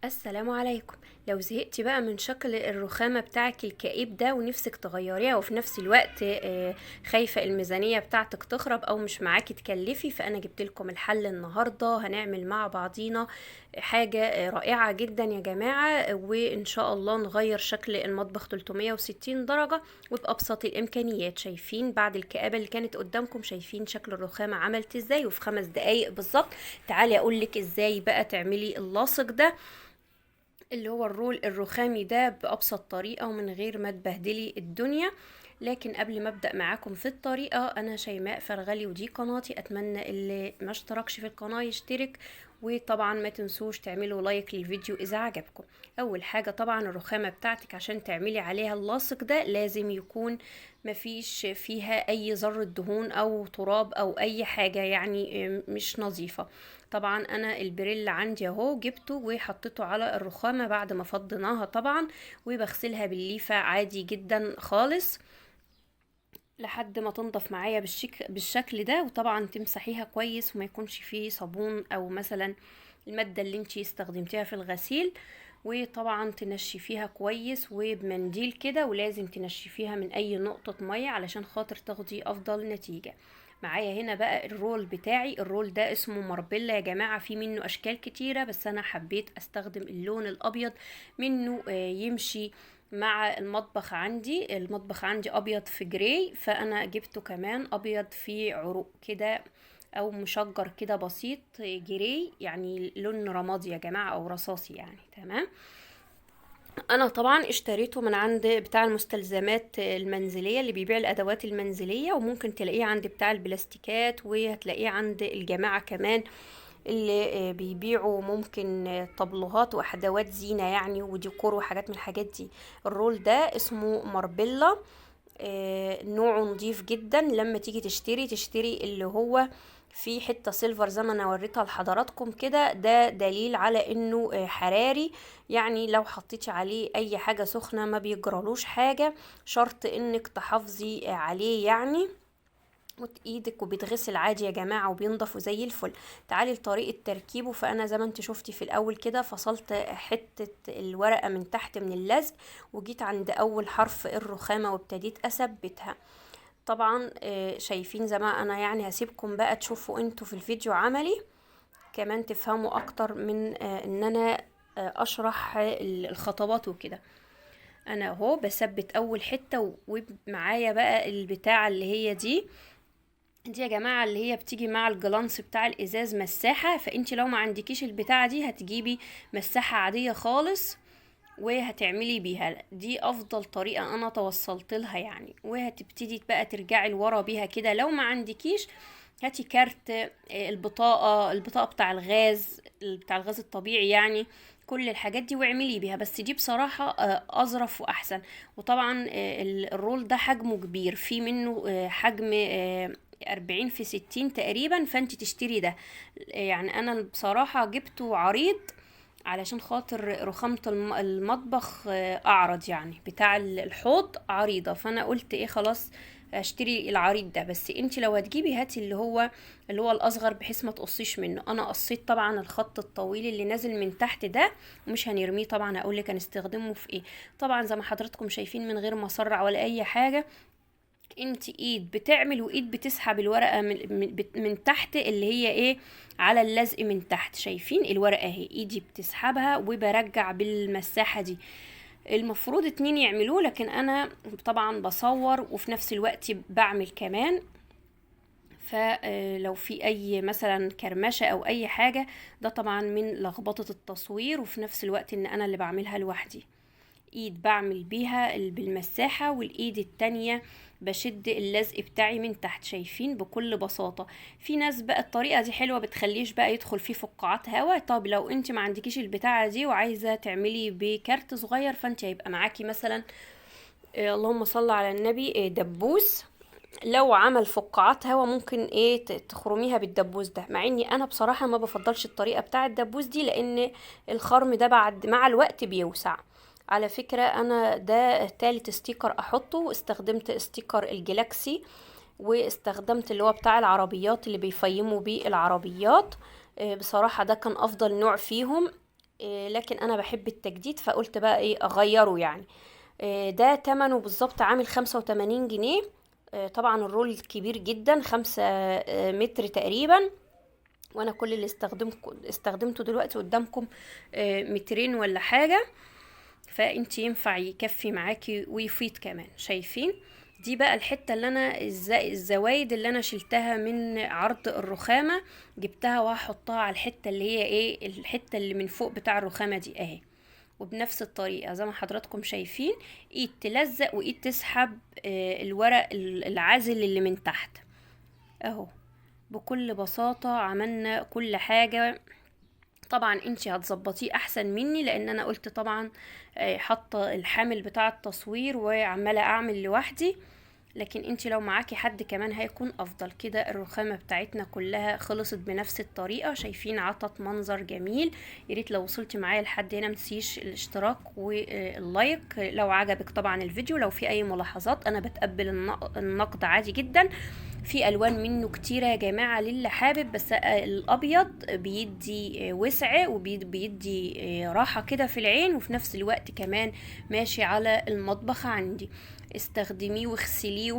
السلام عليكم. لو زهقتي بقى من شكل الرخامة بتاعك الكئيب ده ونفسك تغيريها، وفي نفس الوقت خايفة الميزانية بتاعتك تخرب او مش معاكي تكلفي، فانا جبت لكم الحل النهاردة. هنعمل مع بعضينا حاجة رائعة جدا يا جماعة، وان شاء الله نغير شكل المطبخ 360 درجة وبأبسط الامكانيات. شايفين بعد الكآبة اللي كانت قدامكم، شايفين شكل الرخامة عملت ازاي، وفي 5 دقايق بالظبط. تعالي اقولك ازاي بقى تعملي اللاصق ده اللي هو الرول الرخامي ده بأبسط طريقة ومن غير ما تبهدلي الدنيا. لكن قبل ما ابدأ معاكم في الطريقة، انا شيماء فرغلي ودي قناتي، اتمنى اللي ما اشتركش في القناة يشترك، وطبعا ما تنسوش تعملوا لايك للفيديو اذا عجبكم. اول حاجة طبعا الرخامة بتاعتك عشان تعملي عليها اللاصق ده لازم يكون مفيش فيها اي ذرة دهون او تراب او اي حاجة يعني مش نظيفة. طبعا انا البريل عندي اهو، جبته وحطيته على الرخامة بعد ما فضيناها طبعا، وبغسلها بالليفة عادي جدا خالص لحد ما تنضف معايا بالشكل ده. وطبعا تمسحيها كويس وما يكونش فيه صابون او مثلا المادة اللي انتي استخدمتيها في الغسيل، وطبعا تنشفيها كويس وبمنديل كده، ولازم تنشفيها من اي نقطة مية علشان خاطر تاخدي افضل نتيجة. معايا هنا بقى الرول بتاعي، الرول ده اسمه ماربيلا يا جماعة، في منه اشكال كتيرة بس انا حبيت استخدم اللون الابيض منه، يمشي مع المطبخ عندي. المطبخ عندي ابيض في gray، فانا جبته كمان ابيض في عروق كده او مشجر كده بسيط gray، يعني لون رمادي يا جماعة او رصاصي يعني. تمام، انا طبعا اشتريته من عند بتاع المستلزمات المنزلية اللي بيبيع الادوات المنزلية، وممكن تلاقيه عند بتاع البلاستيكات، وهتلاقيه عند الجماعة كمان اللي بيبيعوا ممكن طبلوهات وادوات زينة يعني وديكور وحاجات من الحاجات دي. الرول ده اسمه ماربيلا، نوعه نظيف جدا. لما تيجي تشتري اللي هو في حتة silver زي ما انا وريتها لحضراتكم كده، ده دليل على انه حراري، يعني لو حطيتي عليه اي حاجة سخنة ما بيجرالوش حاجة، شرط انك تحافظي عليه يعني ايدك، وبيتغسل عادي يا جماعة وبينضف وزي الفل. تعالي لطريقة تركيبه. فانا زي ما انت شفتي في الاول كده فصلت حتة الورقة من تحت من اللزق، وجيت عند اول حرف الرخامة وابتديت اثبتها. طبعا شايفين زي ما انا يعني هسيبكم بقى تشوفوا انتوا في الفيديو عملي كمان تفهموا اكتر من ان انا اشرح الخطوات وكده. انا اهو بثبت اول حتة، ومعايا بقى البتاعة اللي هي دي يا جماعة اللي هي بتيجي مع الجلانس بتاع الازاز مساحة، فانت لو ما عندكيش البتاعة دي هتجيبي مساحة عادية خالص وهتعملي بيها. دي افضل طريقة انا توصلت لها يعني. وهتبتدي بقى ترجعي لورا بيها كده. لو ما عندكيش هاتي كارت البطاقة بتاع الغاز، بتاع الغاز الطبيعي يعني، كل الحاجات دي واعملي بيها. بس دي بصراحة اظرف واحسن. وطبعا الرول ده حجمه كبير، في منه حجم 40 في 60 تقريبا، فانت تشتري ده. يعني انا بصراحة جبته عريض علشان خاطر رخامة المطبخ اعرض، يعني بتاع الحوض عريضة، فانا قلت ايه خلاص اشتري العريض ده. بس انت لو هتجيبي هاتي اللي هو الاصغر بحيث ما تقصيش منه. انا قصيت طبعا الخط الطويل اللي نازل من تحت ده ومش هنرميه طبعا، هقول لك هنستخدمه في ايه. طبعا زي ما حضراتكم شايفين من غير ما اسرع ولا اي حاجة، انت ايد بتعمل وايد بتسحب الورقة من تحت اللي هي ايه على اللزق من تحت. شايفين الورقة اهي، ايدي بتسحبها وبرجع بالمساحه دي. المفروض 2 يعملوه، لكن انا طبعا بصور وفي نفس الوقت بعمل كمان، فلو في اي مثلا كرمشه او اي حاجة ده طبعا من لخبطة التصوير، وفي نفس الوقت ان انا اللي بعملها لوحدي. ايد بعمل بيها بالمساحة والايد التانية بشد اللزق بتاعي من تحت. شايفين بكل بساطة. في ناس بقى الطريقة دي حلوة، بتخليش بقى يدخل فيه فقاعات هواء. طب لو انت ما عندكيش البتاعة دي وعايزة تعملي بكارت صغير، فانت هيبقى معاكي مثلا اللهم صل على النبي دبوس، لو عمل فقاعات هواء ممكن ايه تخرميها بالدبوس ده. مع اني انا بصراحة ما بفضلش الطريقة بتاعة الدبوس دي، لان الخرم ده بعد مع الوقت بيوسع. على فكرة انا ده تالت sticker احطه، استخدمت sticker ال galaxy، واستخدمت اللي هو بتاع العربيات اللي بيفيموا بيه العربيات، بصراحة ده كان افضل نوع فيهم. لكن انا بحب التجديد، فقلت بقى ايه اغيره يعني. ده تمنه بالظبط عامل 85 جنيه. طبعا ال roll كبير جدا، 5 متر تقريبا، وانا كل اللي استخدمته دلوقتي قدامكم مترين ولا حاجة، فانت ينفع يكفي معاكي ويفيض كمان. شايفين دي بقى الحتة اللي انا الزوايد اللي انا شلتها من عرض الرخامة، جبتها وهحطها على الحتة اللي هي ايه، الحتة اللي من فوق بتاع الرخامة دي اهي. وبنفس الطريقة زي ما حضراتكم شايفين، ايد تلزق وايد تسحب الورق العازل اللي من تحت اهو. بكل بساطة عملنا كل حاجة. طبعا انتي هتظبطيه احسن مني، لان انا قلت طبعا حاطه الحامل بتاع التصوير وعماله اعمل لوحدي، لكن انتي لو معاكي حد كمان هيكون افضل. كده الرخامه بتاعتنا كلها خلصت بنفس الطريقة، شايفين عطت منظر جميل. ياريت لو وصلتي معايا لحد هنا متنسيش الاشتراك وال like لو عجبك طبعا الفيديو. لو في اي ملاحظات انا بتقبل النقد عادي جدا. في الوان منه كتيرة يا جماعة للي حابب، بس الابيض بيدي وسع وبيدي راحة كده في العين، وفي نفس الوقت كمان ماشي على المطبخ عندي. استخدميه واغسليه.